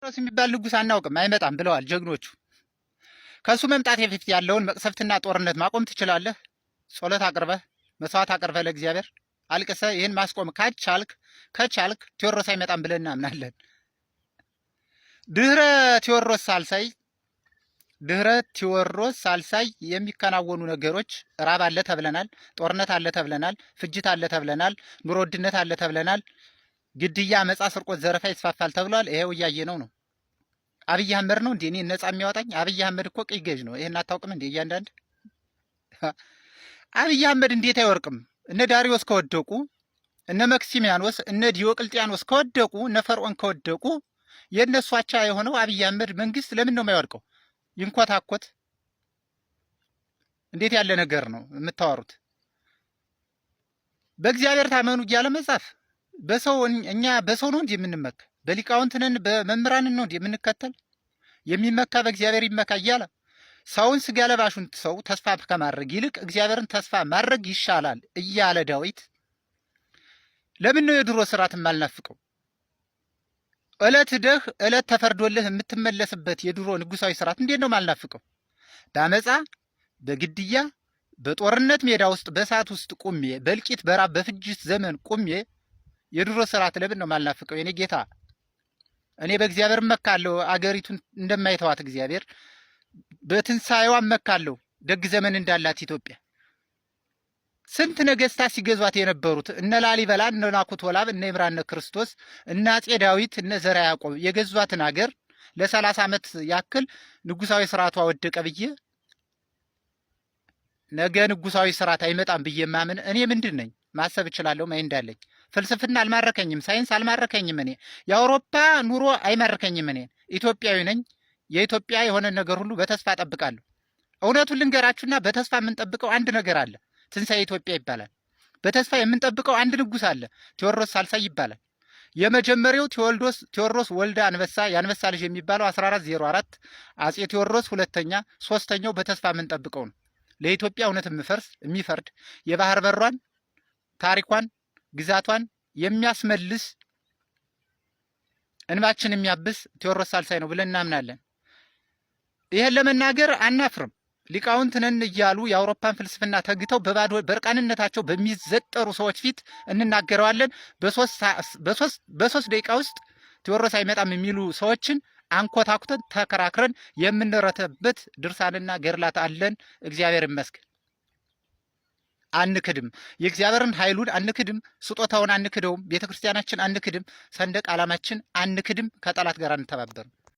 ቴዎድሮስ የሚባል ንጉሥ አናውቅም፣ አይመጣም ብለዋል ጀግኖቹ። ከእሱ መምጣት በፊት ያለውን መቅሰፍትና ጦርነት ማቆም ትችላለህ። ጸሎት አቅርበህ፣ መስዋዕት አቅርበህ፣ ለእግዚአብሔር አልቅሰህ ይህን ማስቆም ከቻልክ ቴዎድሮስ አይመጣም ብለን እናምናለን። ድህረ ቴዎድሮስ ሳልሳይ፣ ድህረ ቴዎድሮስ ሳልሳይ የሚከናወኑ ነገሮች ራብ አለ ተብለናል፣ ጦርነት አለ ተብለናል፣ ፍጅት አለ ተብለናል፣ ኑሮ ውድነት አለ ተብለናል፣ ግድያ፣ አመፃ፣ ስርቆት፣ ዘረፋ ይስፋፋል ተብሏል። ይሄው እያየነው ነው። አብይ አህመድ ነው እንዴ እኔ ነፃ የሚያወጣኝ? አብይ አህመድ እኮ ቅኝ ገዥ ነው። ይሄን አታውቅም እንዴ? እያንዳንድ አብይ አህመድ እንዴት አይወርቅም? እነ ዳሪዮስ ከወደቁ፣ እነ መክሲሚያኖስ፣ እነ ዲዮቅልጥያኖስ ከወደቁ፣ እነ ፈርዖን ከወደቁ የእነሱ አቻ የሆነው አብይ አህመድ መንግስት ለምን ነው የማይወድቀው? ይንኮታኮት። እንዴት ያለ ነገር ነው የምታወሩት? በእግዚአብሔር ታመኑ እያለ መጻፍ፣ በሰው፣ እኛ በሰው ነው እንዴ የምንመካ? በሊቃውንት ነን፣ በመምህራን ነው እንዴ የምንከተል? የሚመካ በእግዚአብሔር ይመካ እያለ ሰውን፣ ስጋ ለባሹን ሰው ተስፋ ከማድረግ ይልቅ እግዚአብሔርን ተስፋ ማድረግ ይሻላል እያለ ዳዊት፣ ለምን ነው የድሮ ስርዓት የማልናፍቀው? እለት ደህ እለት ተፈርዶልህ የምትመለስበት የድሮ ንጉሳዊ ስርዓት እንዴት ነው የማልናፍቀው? በአመፃ፣ በግድያ፣ በጦርነት ሜዳ ውስጥ፣ በእሳት ውስጥ ቁሜ፣ በእልቂት፣ በራብ፣ በፍጅት ዘመን ቁሜ የድሮ ስርዓት ለምን ነው የማልናፍቀው? የኔ ጌታ፣ እኔ በእግዚአብሔር እመካለሁ። አገሪቱን እንደማይተዋት እግዚአብሔር በትንሣኤዋ እመካለሁ። ደግ ዘመን እንዳላት ኢትዮጵያ። ስንት ነገስታት ሲገዟት የነበሩት፣ እነ ላሊበላ፣ እነ ናኩቶ ለአብ፣ እነ ይምርሐነ ክርስቶስ፣ እነ አጼ ዳዊት፣ እነ ዘርዓ ያዕቆብ የገዟትን አገር ለ30 ዓመት ያክል ንጉሳዊ ስርዓቷ ወደቀ ብዬ፣ ነገ ንጉሳዊ ስርዓት አይመጣም ብዬ ማምን እኔ ምንድን ነኝ? ማሰብ እችላለሁ። Mind አለኝ። ፍልስፍና አልማረከኝም። ሳይንስ አልማረከኝም። እኔ የአውሮፓ ኑሮ አይማርከኝም። እኔ ኢትዮጵያዊ ነኝ። የኢትዮጵያ የሆነ ነገር ሁሉ በተስፋ እጠብቃለሁ። እውነቱን ልንገራችሁና በተስፋ የምንጠብቀው አንድ ነገር አለ። ትንሣኤ ኢትዮጵያ ይባላል። በተስፋ የምንጠብቀው አንድ ንጉሥ አለ። ቴዎድሮስ ሳልሳይ ይባላል። የመጀመሪያው ቴዎድሮስ ወልደ አንበሳ፣ የአንበሳ ልጅ የሚባለው 1404፣ አጼ ቴዎድሮስ ሁለተኛ፣ ሶስተኛው በተስፋ የምንጠብቀው ነው። ለኢትዮጵያ እውነት የሚፈርድ፣ የባህር በሯን፣ ታሪኳን፣ ግዛቷን የሚያስመልስ፣ እንባችን የሚያብስ ቴዎድሮስ ሳልሳይ ነው ብለን እናምናለን። ይህን ለመናገር አናፍርም። ሊቃውንት ነን እያሉ የአውሮፓን ፍልስፍና ተግተው በባዶ በእርቃንነታቸው በሚዘጠሩ ሰዎች ፊት እንናገረዋለን። በ3 ደቂቃ ውስጥ ቴዎድሮስ አይመጣም የሚሉ ሰዎችን አንኮታኩተን ተከራክረን የምንረተበት ድርሳንና ገድላት አለን። እግዚአብሔር ይመስገን። አንክድም። የእግዚአብሔርን ኃይሉን አንክድም። ስጦታውን አንክደውም። ቤተ ክርስቲያናችን አንክድም። ሰንደቅ ዓላማችን አንክድም። ከጠላት ጋር አንተባበርም።